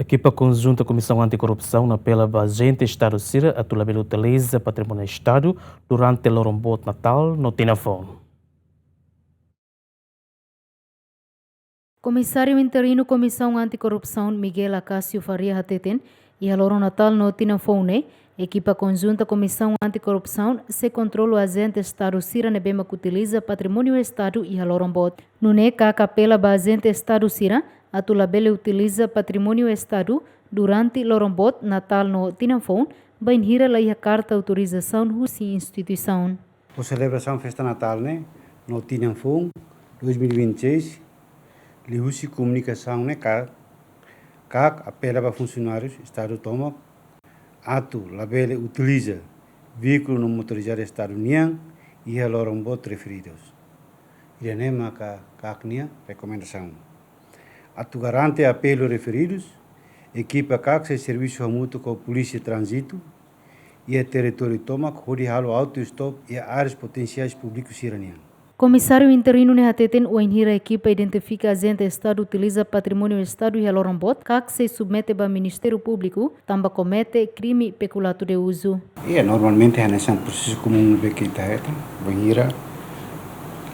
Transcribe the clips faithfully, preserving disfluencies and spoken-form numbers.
Ekipa konjunta Komisaun Antikorrupsaun apela ba ajente Estadu sira atu labele utiliza patrimóniu Estadu durante loron boot Natál no Tinan Foun. Komisáriu Interinu Komisaun Antikorrupsaun, Miguel Acácio Faria, hateten, iha loron Natál no Tinan Foun ne'e, ekipa konjunta Komisaun Antikorrupsaun sei kontrola ajente Estadu sira ne'ebé mak utiliza patrimóniu Estadu iha loron boot. Nune'e KAK apela ba ajente Estadu sira atu labele utiliza patrimóniu Estadu durante loron boot Natál no Tinan Foun, bainhira la iha karta autorizasaun husi instituisaun. Ho selebrasaun festa Natál ne'e no Tinan Foun dois mil e vinte e seis, liuhusi komunikasaun ne'e KAK, KAK apela ba funsionáriu Estadu tomak atu labele utiliza veíkulu no motorizadu Estadu nian iha loron boot referidu. Ida-ne'e maka KAK nia rekomendasaun. Atu garante apelu referidu, ekipa KAK sei servisu hamutuk ho Polísia Tránzitu iha territóriu tomak hodi halo auto-stop iha áreas potensiais públiku sira-nian. Komisáriu Interinu ne'e hateten, wainhira ekipa identifika ajente Estadu utiliza patrimóniu Estadu iha loron boot, KAK sei submete ba Ministériu Públiku tanba komete krime peculato de uso. Iha, normalmente hanesan prosesu komún ne'ebé ke ita hetan, bainhira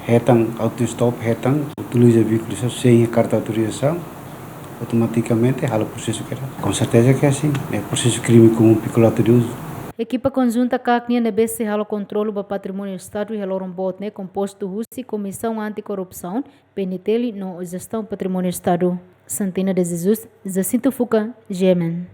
hetan auto-stop, hetan utiliza veíkulu sira sein karta autorizasaun, automatikamente halo prosesu kedas. Com certeza que é assim, é prosesu krime komún peculato de uso. Ekipa konjunta KAK nian ne'ebé sei halo kontrolu ba patrimóniu Estadu iha loron boot ne'e kompostu husi Komisaun Antikorrupsaun, PNTL no Jestaun Patrimóniu Estadu. Santina de Jesus, Jacinto Fuca, GMN.